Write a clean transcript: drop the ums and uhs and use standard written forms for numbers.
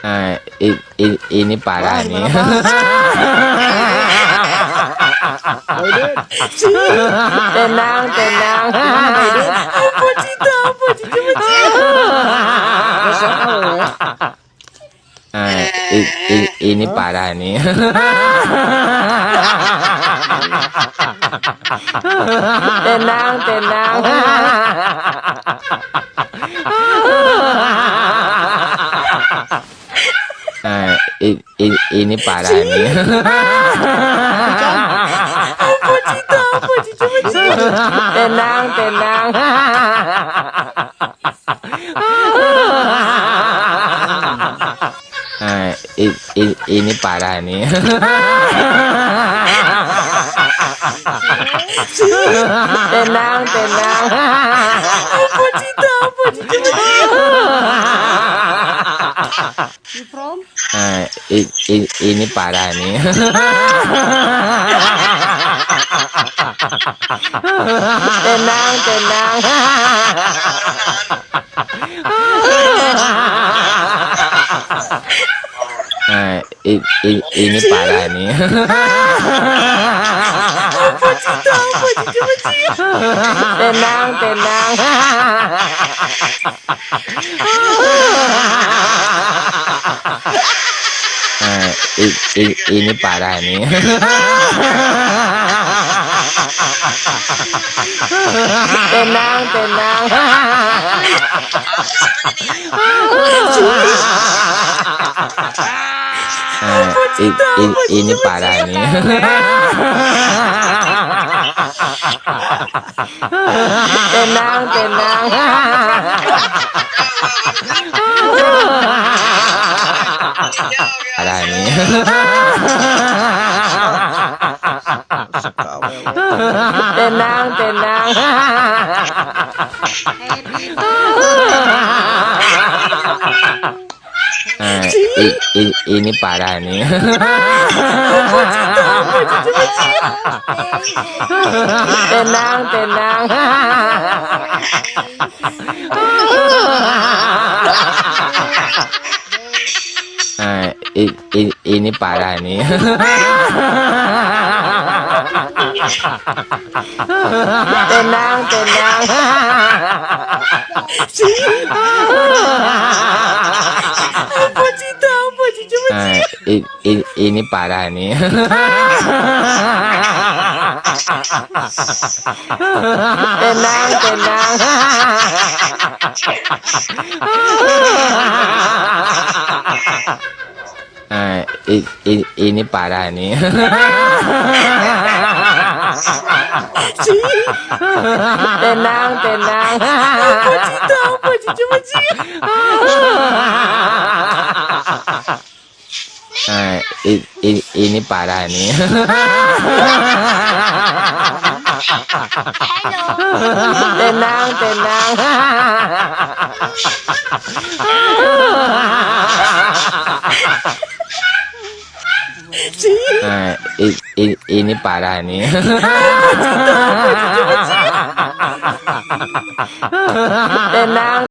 Ini parah nih. Tenang, tenang. Apa cerita? Apa cerita macam? Ini parah nih. Tenang, tenang. Ini parah nih. Apa cerita? Apa cerita macam? Tenang, tenang. Ini parah nih. Tenang, tenang. Apa cerita? Apa cerita macam? You from? Ini parah nih. Tenang, tenang. Ini parah nih. Apa cerita? Apa cerita macam? Tenang, tenang. Ini parah nih. Tenang, tenang. Ini parah nih. Tenang, tenang. Parah nih. Tenang, tenang. Ini parah nih. Apa cerita? Apa cerita macam? Tenang, tenang. Ini parah nih. Tenang, tenang. Apa cerita? Apa cerita macam? Ini parah nih. Tenang, tenang. Ini parah nih. Tenang, tenang. Apa cerita? Apa cerita macam? Ini parah nih. Tenang, tenang. Ini parah nih. Tenang.